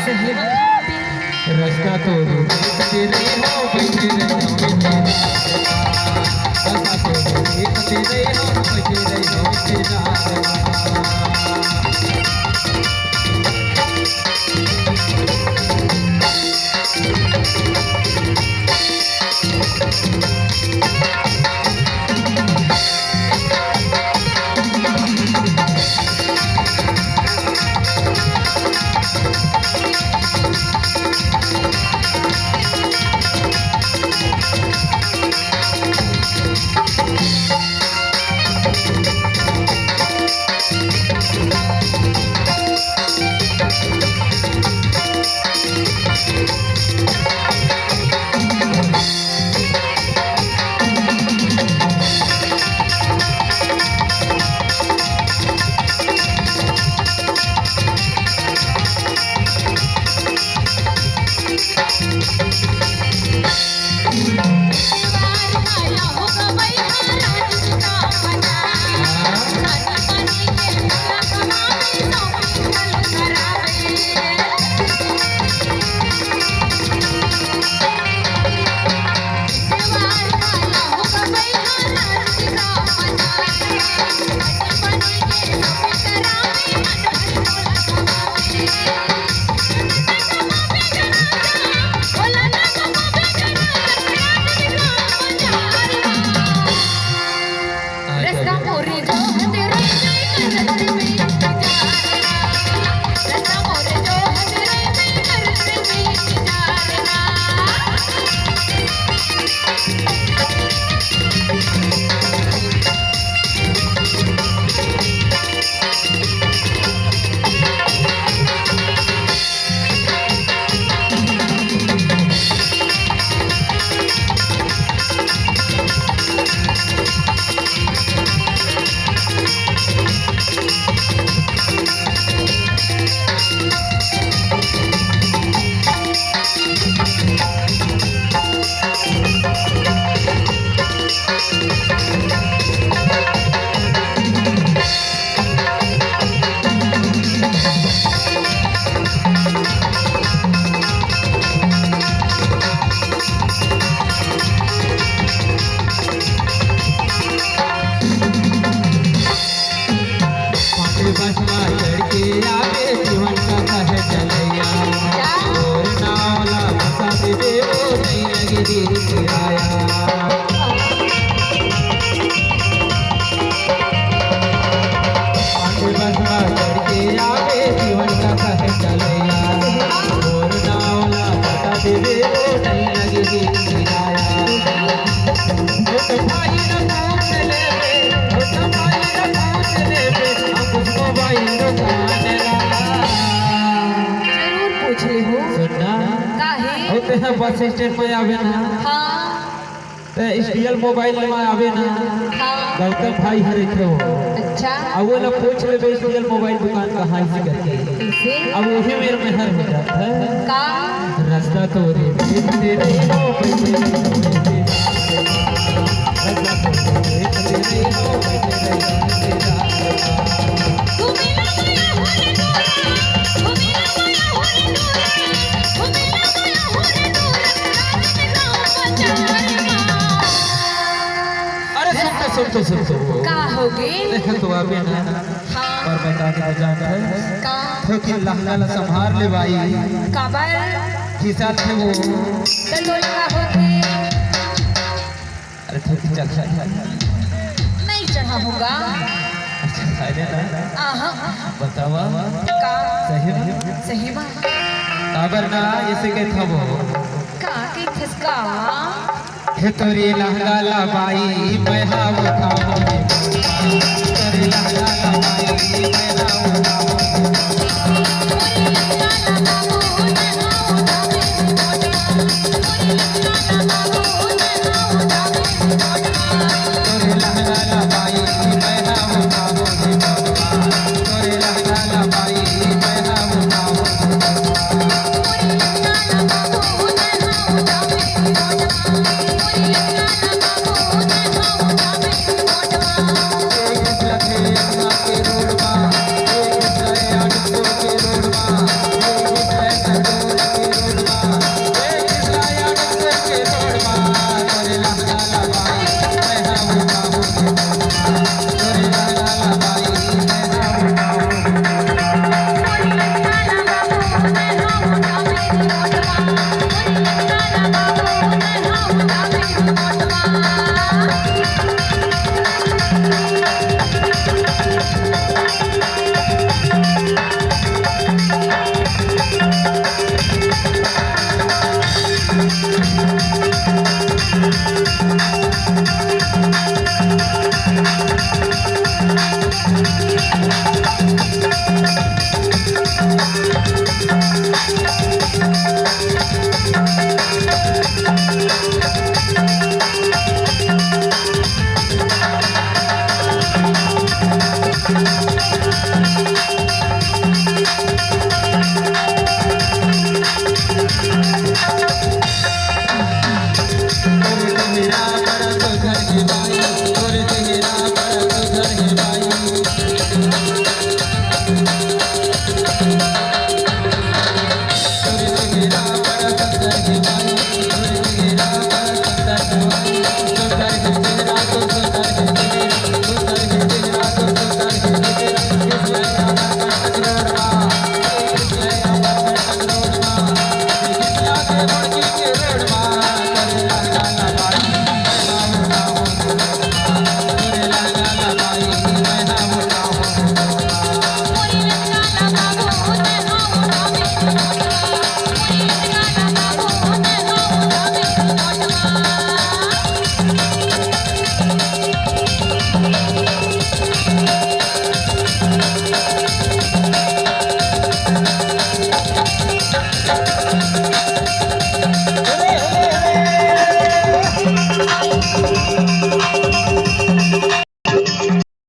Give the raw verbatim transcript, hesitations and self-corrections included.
सही बात है। रस्ता तो देखते रही हो, बैठे रही हो, बैठे रही हो। रस्ता तो देखते रही हो, बैठे रही हो, बैठे रही हो। पांच बस मा चढ़ के आवे जीवन का कहे चलैया। और नावला बता दे वो नहीं लगे जी किराया। पांच बस मा चढ़ के आवे जीवन का कहे चलैया। और नावला बता दे वो नहीं लगे जी किराया। ओ तो भाई ना पूछ ले बे, ओ तो भाई ना पूछ ले बे, अब उसको भाई दुकान ला। जरूर पूछ ले हो। सुनना। काहे? ओ तेरा बस स्टैंड पे आवे ना। हाँ। त स्टील मोबाइल लेवा आबे ना, हाँ। गौतम भाई हर एक हो। अच्छा। अब वो लोग पूछ लेबे स्टील मोबाइल दुकान कहाँ से करके। कैसे? अब वही मेर में हर हो जाता है। का? रास्ता तो रे, तेरे हो, अरे सुन तो, सुन तो, सुन तो। का होगे? देखो तो आप ना। हाँ। और बता के तो जानत है। का? तो कि लहंगा ला संभार ले भाई। काबर? खिसा थे वो। तो तोला का होथे? अरे तो कि चल, चल, चल। नहीं चढ़ा होगा। अच्छा, अरे ना। आहा। बतावा। का? सही में? सही में। काबर ना, ऐसे कहत हवो। का कहिथस का? हे तोरी लहंगा ला बाई, मैं हा उठाऊं। तोरी लहंगा ला बाई, मैं हा उठाऊं।